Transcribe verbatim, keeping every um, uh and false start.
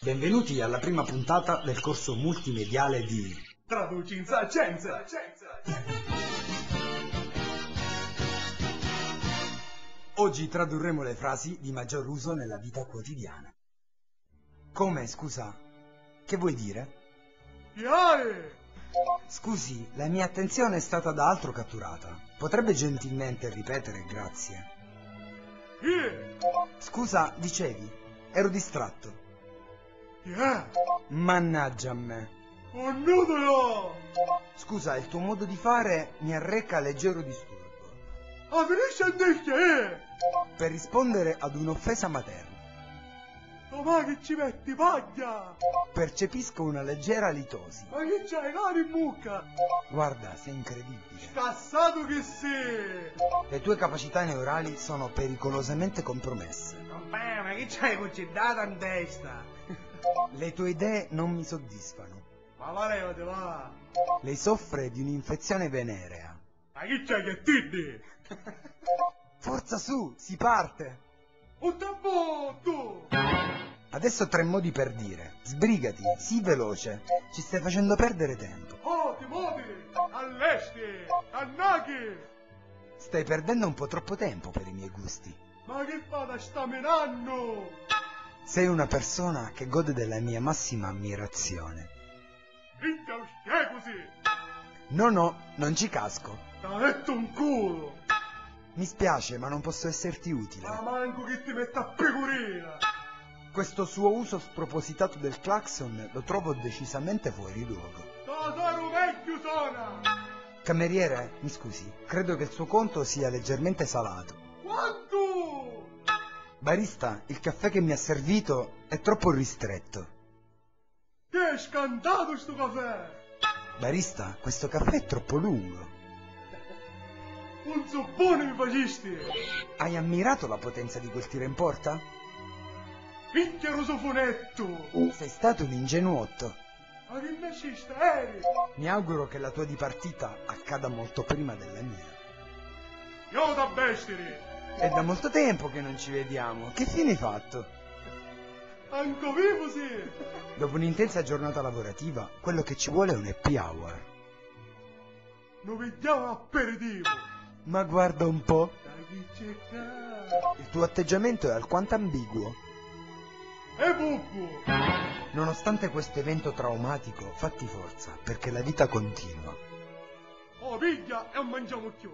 Benvenuti alla prima puntata del corso multimediale di Traduci in Sacenza. Oggi tradurremo le frasi di maggior uso nella vita quotidiana. Come, scusa? Che vuoi dire? Chi hai? Scusi, la mia attenzione è stata da altro catturata. Potrebbe gentilmente ripetere, grazie? Chi? Scusa, dicevi? Ero distratto. Chi è? Mannaggia a me. Cunnutu io! Scusa, il tuo modo di fare mi arreca leggero disturbo. Ma finisci a dirchia, eh! Per rispondere ad un'offesa materna. Domani ci metti paglia! Percepisco una leggera litosi. Ma chi c'hai, cari in mucca? Guarda, sei incredibile. Scassatu che sei! Le tue capacità neurali sono pericolosamente compromesse. Compà, ma chi c'hai cuciddata in testa? Le tue idee non mi soddisfano. Ma va, levati, va! Lei soffre di un'infezione venerea. Ma chi c'hai che tiddi? Forza su, si parte! Un tabù, tu! Adesso tre modi per dire. Sbrigati, sii veloce. Ci stai facendo perdere tempo. Moti, moti! Allesti! Annachi! Stai perdendo un po' troppo tempo per i miei gusti. Ma chi fata, sta minannu? Sei una persona che gode della mia massima ammirazione. Minchia, lu sciecusi! No, no, non ci casco. T'ha dettu un culo! Mi spiace, ma non posso esserti utile. Ma mancu chi ti metti a picurina! Questo suo uso spropositato del clacson lo trovo decisamente fuori luogo. Sto soru vecchiu sona! Cameriere, mi scusi, credo che il suo conto sia leggermente salato. Quantu? Barista, il caffè che mi ha servito è troppo ristretto. Che scantatu stu cafè! Barista, questo caffè è troppo lungo. Un zubbuni mi facisti! Hai ammirato la potenza di quel tiro in porta? Minchia, rusufunettu! Sei stato un ingenuotto. Ma chi nascista eri? Mi auguro che la tua dipartita accada molto prima della mia. Io da bestiri! È da molto tempo che non ci vediamo. Che fine hai fatto? Anco vivu si! Dopo un'intensa giornata lavorativa, quello che ci vuole è un happy hour. Nu pigghiamu aperitivu! Ma guarda un po'. Da chi c'è ccà? Il tuo atteggiamento è alquanto ambiguo. E vucu! Nonostante questo evento traumatico, fatti forza, perché la vita continua. O pigghia e non mangiamu cchiù!